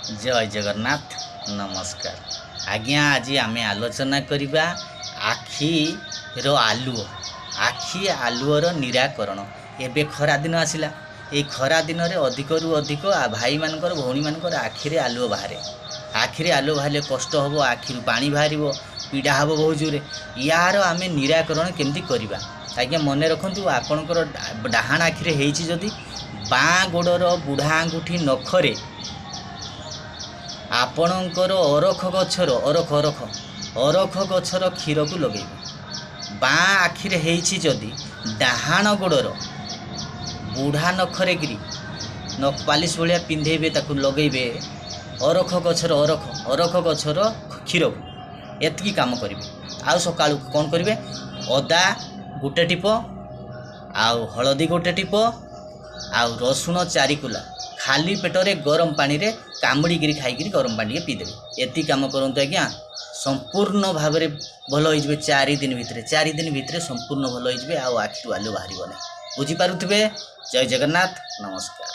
ଜୟ ଜଗନ୍ନାଥ, ନମସ୍କାର ଆଜ୍ଞା। ଆଜି ଆମେ ଆଲୋଚନା କରିବା ଆଖିର ଆଲୁଅ, ଆଖି ଆଲୁଅର ନିରାକରଣ। ଏବେ ଖରାଦିନ ଆସିଲା। ଏଇ ଖରା ଦିନରେ ଅଧିକରୁ ଅଧିକ ଭାଇମାନଙ୍କର, ଭଉଣୀମାନଙ୍କର ଆଖିରେ ଆଲୁଅ ବାହାରେ। ଆଖିରେ ଆଲୁଅ ବାହାରିଲେ କଷ୍ଟ ହେବ, ଆଖିରୁ ପାଣି ବାହାରିବ, ପୀଡ଼ା ହେବ ବହୁତ ଜୋରେ। ୟାର ଆମେ ନିରାକରଣ କେମିତି କରିବା? ଆଜ୍ଞା, ମନେ ରଖନ୍ତୁ, ଆପଣଙ୍କର ଡାହାଣ ଆଖିରେ ହେଇଛି ଯଦି, ବାଁ ଗୋଡ଼ର ବୁଢ଼ା ଆଙ୍ଗୁଠି ନଖରେ ଆପଣଙ୍କର ଅରଖ ଗଛର, ଅରଖ ଅରଖ ଅରଖ ଗଛର କ୍ଷୀରକୁ ଲଗେଇବେ। ବାଁ ଆଖିରେ ହେଇଛି ଯଦି, ଡାହାଣ ଗୋଡ଼ର ବୁଢ଼ା ନଖରେ କିରି ନଖ ପାଲିସ ଭଳିଆ ପିନ୍ଧେଇବେ, ତାକୁ ଲଗେଇବେ ଅରଖ ଗଛର, ଅରଖ ଅରଖ ଗଛର କ୍ଷୀରକୁ। ଏତିକି କାମ କରିବେ। ଆଉ ସକାଳୁ କ'ଣ କରିବେ? ଅଦା ଗୋଟେ ଟିପ, ଆଉ ହଳଦୀ ଗୋଟେ ଟିପ, ଆଉ ରସୁଣ 4 କୁଲା ଖାଲି ପେଟରେ ଗରମ ପାଣିରେ କାମୁଡ଼ିକିରି ଖାଇକିରି ଗରମ ପାଣି ଟିକେ ପିଇଦେବେ। ଏତିକି କାମ କରନ୍ତୁ ଆଜ୍ଞା, ସମ୍ପୂର୍ଣ୍ଣ ଭାବରେ ଭଲ ହେଇଯିବେ 4 ଦିନ ଭିତରେ। 4 ଦିନ ଭିତରେ ସମ୍ପୂର୍ଣ୍ଣ ଭଲ ହେଇଯିବେ, ଆଉ ଆଖିରୁ ଆଲୁଅ ବାହାରିବ ନାହିଁ। ବୁଝିପାରୁଥିବେ। ଜୟ ଜଗନ୍ନାଥ, ନମସ୍କାର।